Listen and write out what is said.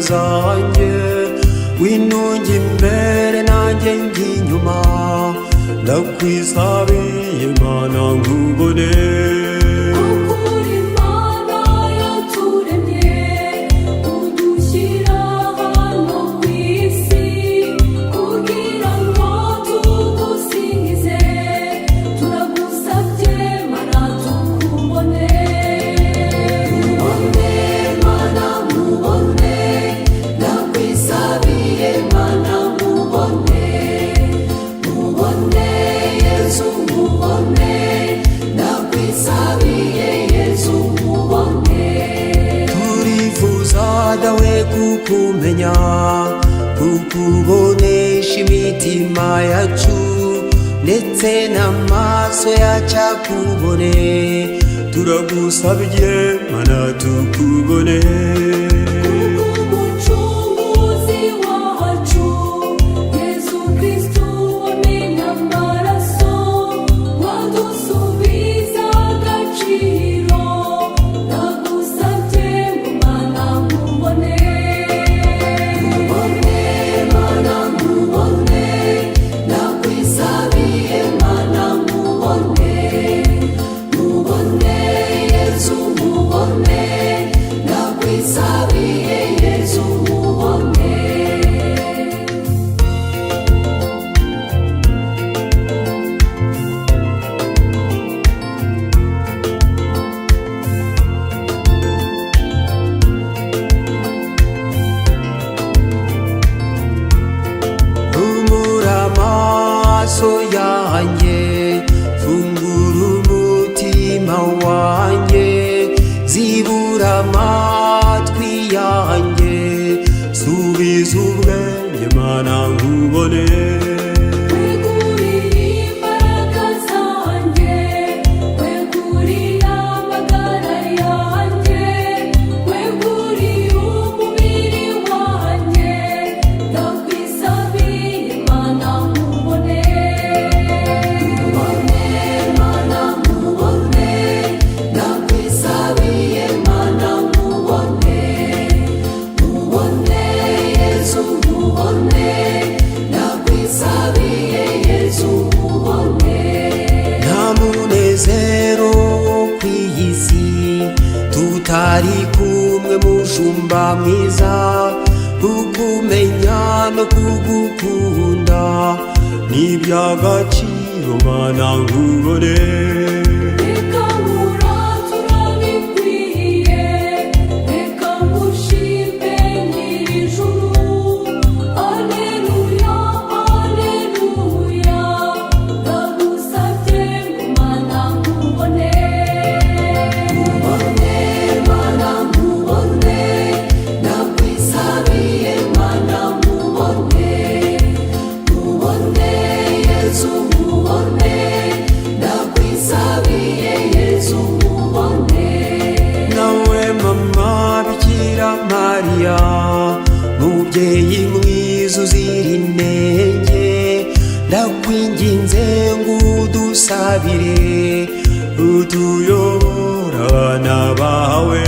zanjye. Ngwino ujya imbere nanjye njya inyuma, ndakwisabiye Mana nkubone. Ukuri Imana yaturemye, udushyira hano ku isi kugira ngo tugusingize. Turagusabye Mana tukubone. Mubone Mana mubone, ndakwisabiye Mana mubone. Mubone Yezu mubone, ndakwisabiye Yezu mubone. Turifuza Dawe kukumenya, kukubonesha imitima yacu ndetse n'amaso yacu akubone. Turagusabye Mana tukubone. Umucunguzi wacu Yezu Kristu wamenye amaraso, wadusubiza agaciro. Ndagusabye ngo Mana nkubone. Mubone Mana mubone, ndakwisabiye Mana mubone. Mubone Yezu mubone, ndakwisabiye Yezu mubone. Humura amaso yanjye, fungura umutima wanjye, zibura amatwi yanjye, subiza ubwenge Mana nkubone. Weguriye imbaraga zanjye, weguriye amagara yanjye, weguriye umubiri wanjye, ndakwisabiye Mana nkubone. Mubone Mana mubone, ndakwisabiye Mana mubone. Mubone Yezu mubone, ndakwisabiye Yezu mubone. Nta munezero wo ku iyi si tutari kumwe, mushumba mwiza. Kukumenya no kugukunda ni iby'agaciro Mana nkubone. Reka nkurate urabikwiye, reka ngushime nyir'ijuru. Aleluya, aleluya, ndagusabye ngo Mana nkubone. Mubone Mana mubone, ndakwisabiye Mana mubone. Mubone Yezu mubone, ndakwisabiye Yezu mubone. Nawe mama Bikira Mariya, mubyeyi mwiza uzira inenge, ndakwinginze ngo udusabire, utuyobore abana bawe.